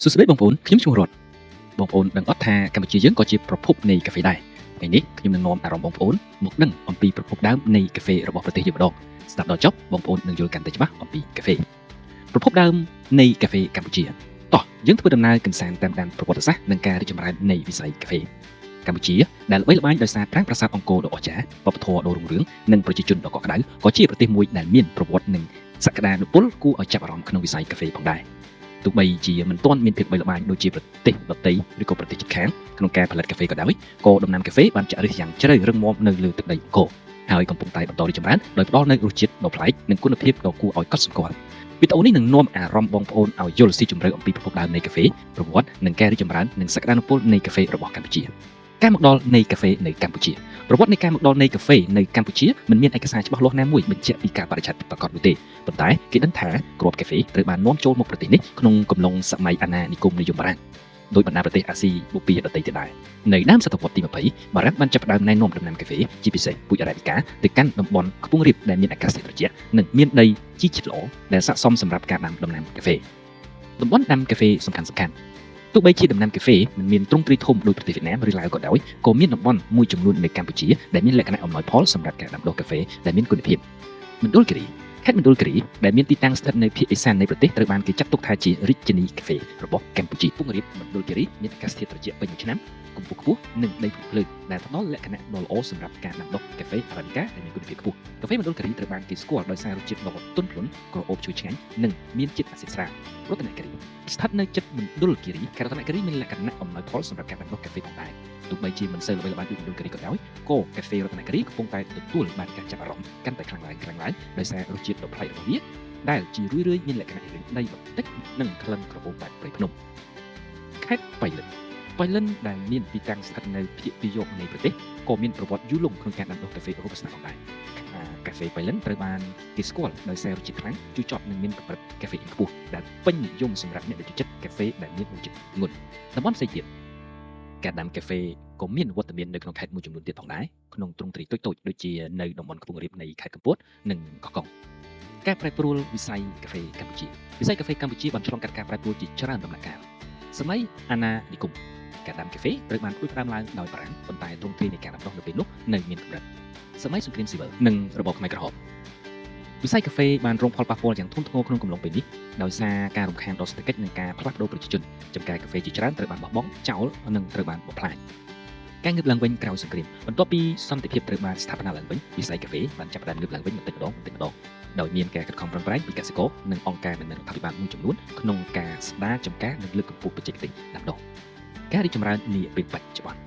សួស្តីបងប្អូនខ្ញុំឈ្មោះរតបងប្អូនដឹងអត់ថាកម្ពុជាយើងក៏ជាប្រភពនៃកាហ្វេដែរថ្ងៃនេះខ្ញុំនឹងនាំអារម្មណ៍បងប្អូនមកដឹងអំពីប្រភពដើមនៃកាហ្វេរបស់ប្រទេសយើងម្ដងស្ដាប់ដល់ចប់បងប្អូននឹងយល់កាន់តែច្បាស់អំពីកាហ្វេប្រភពដើមនៃកាហ្វេកម្ពុជាតោះយើងធ្វើដំណើរកម្សាន្តតាមដានប្រវត្តិសាស្ត្រនិងការរីកចម្រើននៃវិស័យកាហ្វេកម្ពុជាដែលល្បីល្បាញដោយសារប្រាង្គប្រាសាទអង្គរដ៏អស្ចារ្យវប្បធម៌ដ៏រុងរឿងនិងប្រជាជនដ៏កក់ក្ដៅក៏ជាប្រទេសមួយដែលមានប្រវត្តិនិងសក្តានុពលគួរឲ្យចាប់អារម្មណ៍ក្នុងវិស័យកាហ្វេផងដែរ ទោះបីជាមិនទាន់មានភាពល្បីល្បាញដូចជាប្រទេសដទៃឬក៏ប្រទេសជិតខាងក្នុងការផលិតកាហ្វេក៏ដោយក៏ដំណាំកាហ្វេបានចាក់ឫសយ៉ាងជ្រៅរឹងមាំនៅលើទឹកដីអង្គរហើយកំពុងតែបន្តរីកចម្រើនដោយផ្ដល់នូវរសជាតិដ៏ប្លែកនិងគុណភាពដ៏គួរឲ្យកត់សម្គាល់វីដេអូនេះនឹងនាំអារម្មណ៍បងប្អូនឲ្យយល់ស៊ីជម្រៅអំពីប្រភពដើមនៃកាហ្វេប្រវត្តិនិងការរីកចម្រើននិងសក្តានុពលនៃកាហ្វេរបស់កម្ពុជាការមកដល់នៃកាហ្វេនៅកម្ពុជាប្រវត្តិនៃការមកដល់នៃកាហ្វេនៅកម្ពុជាមិនមានឯកសារច្បាស់លាស់ណាមួយបញ្ជាក់ពីការបរិច្ឆេទពិតប្រាកដនោះទេ ប៉ុន្តែគេដឹងថាគ្រាប់កាហ្វេត្រូវបាននាំចូលមកប្រទេសនេះក្នុងកំឡុងសម័យអាណានិគមនិយមបារាំងដោយបណ្ដាប្រទេសអាស៊ីបូព៌ាដទៃទៀតដែរនៅដើមសតវត្សទី20បារាំងបានចាប់ផ្ដើមណែនាំដំណាំកាហ្វេជាពិសេសពូជអារ៉ាប៊ីកាទៅកាន់តំបន់ខ្ពង់រាបដែលមានអាកាសធាតុត្រជាក់និងមានដីជីជាតិល្អដែលស័ក្តិសមសម្រាប់ការដាំដំណាំកាហ្វេតំបន់ដាំកាហ្វេសំខាន់ៗទោះបីជាដំណាំកាហ្វេមិនមានទ្រង់ទ្រាយធំដូចប្រទេសវៀតណាមឬឡាវក៏ដោយក៏មានតំបន់មួយចំនួននៅកម្ពុជាដែលមានលក្ខណៈអំណោយផលសម្រាប់ការដាំដុះកាហ្វេដែលមានគុណភាពមណ្ឌលគិរី ខេត្តមណ្ឌលគិរីដែលមានទីតាំងស្ថិតនៅភាគឦសាននៃប្រទេសត្រូវបានគេចាត់ទុកថាជារាជធានីកាហ្វេរបស់កម្ពុជាពងរាបមណ្ឌលគិរីមានអាកាសធាតុត្រជាក់ពេញមួយឆ្នាំកម្ពស់ខ្ពស់និងដីភ្លើងដែលផ្ដល់លក្ខណៈដ៏ល្អសម្រាប់ការដាំដុះកាហ្វេអារ៉ាប៊ីកាដែលមានគុណភាពខ្ពស់កាហ្វេមណ្ឌលគិរីត្រូវបានគេស្គាល់ដោយសាររសជាតិដ៏ទន់ភ្លន់ក្រអូបឈ្ងុយឆ្ងាញ់និងមានជាតិអាស៊ីតស្រាលរតនគិរីស្ថិតនៅជិតមណ្ឌលគិរីខេត្តរតនគិរីមានលក្ខណៈអំណោយផលសម្រាប់ការដាំដុះកាហ្វេផងដែរទោះបីជាមិនសូវល្បីល្បាញដូចមណ្ឌលគិរីក៏ដោយក៏កាហ្វេរតនគិរីកំពុងតែទទួលបានការចាប់អារម្មណ៍កាន់តែខ្លាំងឡើងខ្លាំងឡើង ដោយសាររសជាតិដ៏ប្លែករបស់វាដែលជារឿយៗមានលក្ខណៈរាងដីបន្តិចនិងក្លិនក្រអូបបែបព្រៃភ្នំខេត្តបៃលិនបៃលិនដែលមានទីតាំងស្ថិតនៅភាគពាយ័ព្យនៃប្រទេសក៏មានប្រវត្តិយូរលង់ក្នុងការដាំដុះកាហ្វេរ៉ូបូស្តាផងដែរកាហ្វេបៃលិនត្រូវបានគេស្គាល់ដោយសាររសជាតិខ្លាំងជូរចត់និងមានកម្រិតកាហ្វេអ៊ីនខ្ពស់ដែលពេញនិយមសម្រាប់អ្នកដែលចូលចិត្តកាហ្វេដែលមានរសជាតិធ្ងន់តំបន់ផ្សេងទៀតការដាំកាហ្វេក៏មានវត្តមាននៅក្នុងខេត្តមួយចំនួនទៀតផងដែរក្នុងទ្រង់ទ្រាយតូចៗដូចជានៅតំបន់ខ្ពង់រាបនៃខេត្តកំពតនិងកោះកុងការប្រែប្រួលវិស័យកាហ្វេកម្ពុជាវិស័យកាហ្វេកម្ពុជាបានឆ្លងកាត់ការប្រែប្រួលជាច្រើនដំណាក់កាលសម័យអាណានិគមការដាំកាហ្វេត្រូវបានផ្ដួចផ្ដើមឡើងដោយបារាំងប៉ុន្តែទ្រង់ទ្រាយនៃការដាំដុះនៅពេលនោះនៅមានកម្រិតសម័យសង្គ្រាមស៊ីវិលនិងរបបខ្មែរក្រហមវិស័យកាហ្វេបានរងផលប៉ះពាល់យ៉ាងធ្ងន់ធ្ងរក្នុងកំឡុងពេលនេះដោយសារការរំខានដល់សេដ្ឋកិច្ចនិងការផ្លាស់ប្ដូរប្រជាជនចំការកាហ្វេជាច្រើនត្រូវបានបោះបង់ចោលនិងត្រូវបានបំផ្លាញការងើបឡើងវិញក្រោយសង្គ្រាមបន្ទាប់ពីសន្តិភាពត្រូវបានស្ថាបនាឡើងវិញវិស័យកាហ្វេបានចាប់ផ្ដើមងើបឡើងវិញបន្តិចម្ដងបន្តិចម្ដងដោយមានការខិតខំប្រឹងប្រែងពីកសិករនិងអង្គការមិនមែនរដ្ឋាភិបាលមួយចំនួនក្នុងការស្ដារចំការនិងលើកកម្ពស់បច្ចេកទេសដាំដុះការរីកចម្រើននាពេលបច្ចុប្បន្ន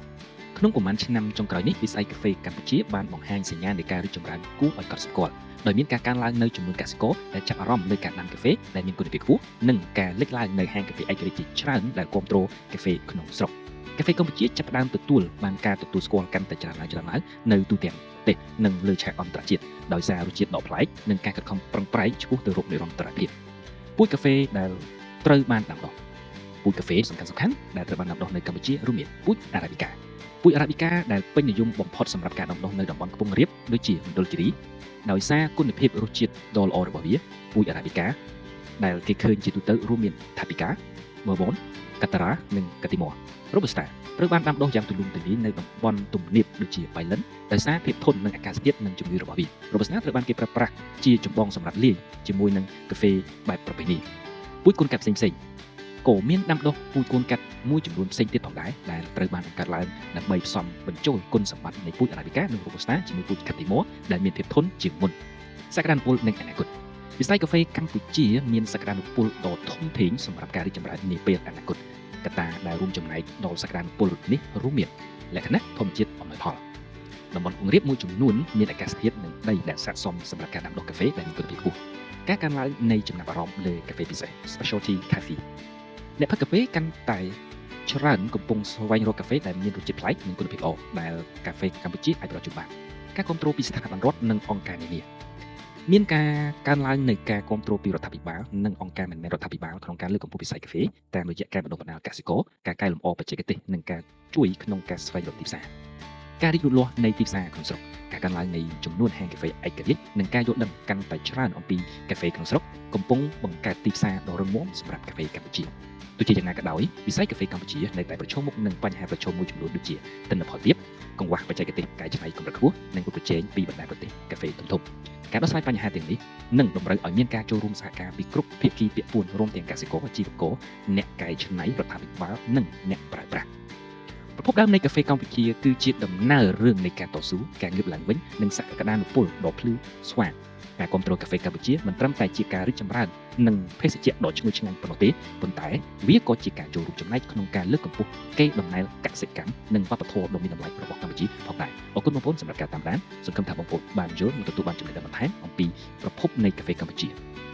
ក្នុងប្រមាណឆ្នាំចុងក្រោយនេះវិស័យកាហ្វេកម្ពុជាបានបង្ហាញសញ្ញានៃការរីកចម្រើនគួរឲ្យកត់សម្គាល់ដោយមានការកើនឡើងនូវចំនួនកសិករដែលចាប់អារម្មណ៍លើការដាំកាហ្វេដែលមានគុណភាពខ្ពស់និងការលេចឡើងនូវហាងកាហ្វេឯករាជ្យជាច្រើនដែលគាំទ្រកាហ្វេក្នុងស្រុកកាហ្វេកម្ពុជាចាប់ផ្ដើមទទួលបានការទទួលស្គាល់កាន់តែច្រើនឡើងច្រើនឡើងនៅទូទាំងប្រទេសនិងលើឆាកអន្តរជាតិដោយសាររសជាតិដ៏ប្លែកនិងការខិតខំប្រឹងប្រែងឆ្ពោះទៅរកនិរន្តរភាពពូជកាហ្វេដែលត្រូវបានដាំដុះពូជកាហ្វេសំខាន់ៗដែលត្រូវបានដាំដុះនៅកម្ពុជារួមមានពូជអារ៉ាប៊ីកាពូជអារ៉ាប៊ីកាដែលពេញនិយមបំផុតសម្រាប់ការដាំដុះនៅតំបន់ខ្ពង់រាបដូចជាមណ្ឌលគិរីដោយសារគុណភាពរសជាតិដ៏ល្អរបស់វាពូជអារ៉ាប៊ីកាដែលគេឃើញជាទូទៅរួមមានថាពីកាបឺបនកាតារ៉ានិងកាទីម៉ូរ៉ូបូស្តាត្រូវបានដាំដុះយ៉ាងទូលំទូលាយនៅតំបន់ទំនាបដូចជាបៃលិនដោយសារភាពធន់នឹងអាកាសធាតុនិងជំងឺរបស់វារ៉ូបូស្តាត្រូវបានគេប្រើប្រាស់ជាចម្បងសម្រាប់លាយជាមួយនឹងកាហ្វេបែបប្រពៃណីពូជកូនកាត់ផ្សេងៗក៏មានដាំដុះពូជកូនកាត់មួយចំនួនផ្សេងទៀតផងដែរដែលត្រូវបានបង្កើតឡើងដើម្បីផ្សំបញ្ចូលគុណសម្បត្តិនៃពូជអារ៉ាប៊ីកានិងរ៉ូបូស្តាជាមួយពូជកាទីម៉ូដែលមានភាពធន់ជាងមុនសក្តានុពលនិងអនាគតវិស័យកាហ្វេកម្ពុជាមានសក្តានុពលដ៏ធំធេងសម្រាប់ការរីកចម្រើននាពេលអនាគតកត្តាដែលរួមចំណែកដល់សក្តានុពលនេះរួមមានលក្ខណៈធម្មជាតិអំណោយផលតំបន់ខ្ពង់រាបមួយចំនួនមានអាកាសធាតុនិងដីដែលស័ក្តិសមសម្រាប់ការដាំដុះកាហ្វេដែលមានគុណភាពខ្ពស់ការកើនឡើងនៃចំណាប់អារម្មណ៍លើកាហ្វេពិសេស Specialty Coffee អ្នកផឹកកាហ្វេកាន់តែច្រើនកំពុងស្វែងរកកាហ្វេដែលមានរសជាតិប្លែកនិងគុណភាពល្អដែលកាហ្វេកម្ពុជាអាចផ្ដល់ជូនបានការគាំទ្រពីស្ថាប័នរដ្ឋនិងអង្គការនានាមានការកើនឡើងនៃការគាំទ្រពីរដ្ឋាភិបាលនិងអង្គការមិនមែនរដ្ឋាភិបាលក្នុងការលើកកម្ពស់វិស័យកាហ្វេតាមរយៈការបណ្ដុះបណ្ដាលកសិករការកែលម្អបច្ចេកទេសនិងការជួយក្នុងការស្វែងរកទីផ្សារ ការរីកលូតលាស់នៃទីផ្សារក្នុងស្រុកការកើនឡើងនៃចំនួនហាងកាហ្វេឯករាជ្យនិងការយល់ដឹងកាន់តែច្រើនអំពីកាហ្វេក្នុងស្រុកកំពុងបង្កើតទីផ្សារដ៏រឹងមាំសម្រាប់កាហ្វេកម្ពុជាទោះជាយ៉ាងណាក៏ដោយវិស័យកាហ្វេកម្ពុជានៅតែប្រឈមមុខនឹងបញ្ហាប្រឈមមួយចំនួនដូចជាទិន្នផលទាបកង្វះបច្ចេកទេសកែច្នៃកម្រិតខ្ពស់និងប្រជែងពីបណ្ដាប្រទេសកាហ្វេធំៗការដោះស្រាយបញ្ហាទាំងនេះនឹងតម្រូវឲ្យមានការចូលរួមសហការពីគ្រប់ភាគីពាក់ព័ន្ធរួមទាំងកសិករអាជីវករអ្នកកែច្នៃរដ្ឋាភិបាលនិងអ្នកប្រើប្រាស់ប្រភពដើមនៃកាហ្វេកម្ពុជាគឺជាដំណើររឿងនៃការតស៊ូការងើបឡើងវិញនិងសក្តានុពលដ៏ភ្លឺស្វាងការគ្រប់គ្រងកាហ្វេកម្ពុជាមិនត្រឹមតែជាការរីកចម្រើននិងភេសជ្ជៈដ៏ឈ្ងុយឆ្ងាញ់ប៉ុណ្ណោះទេប៉ុន្តែវាក៏ជាការចូលរួមចំណែកក្នុងការលើកកម្ពស់កេរដំណែលកសិកម្មនិងវប្បធម៌ដ៏មានតម្លៃរបស់កម្ពុជាផងដែរអរគុណបងប្អូនសម្រាប់ការតាមដានសង្ឃឹមថាបងប្អូនបានយល់និងទទួលបានចំណេះដឹងបន្ថែមអំពីប្រភពនៃកាហ្វេកម្ពុជា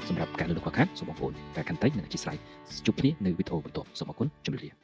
សម្រាប់ការលើកខ្វះខាតសូមបងប្អូនការខន្តីនិងអធ្យាស្រ័យជួបគ្នានៅវីដេអូបន្ទាប់សូមអរគុណជម្រាបលា។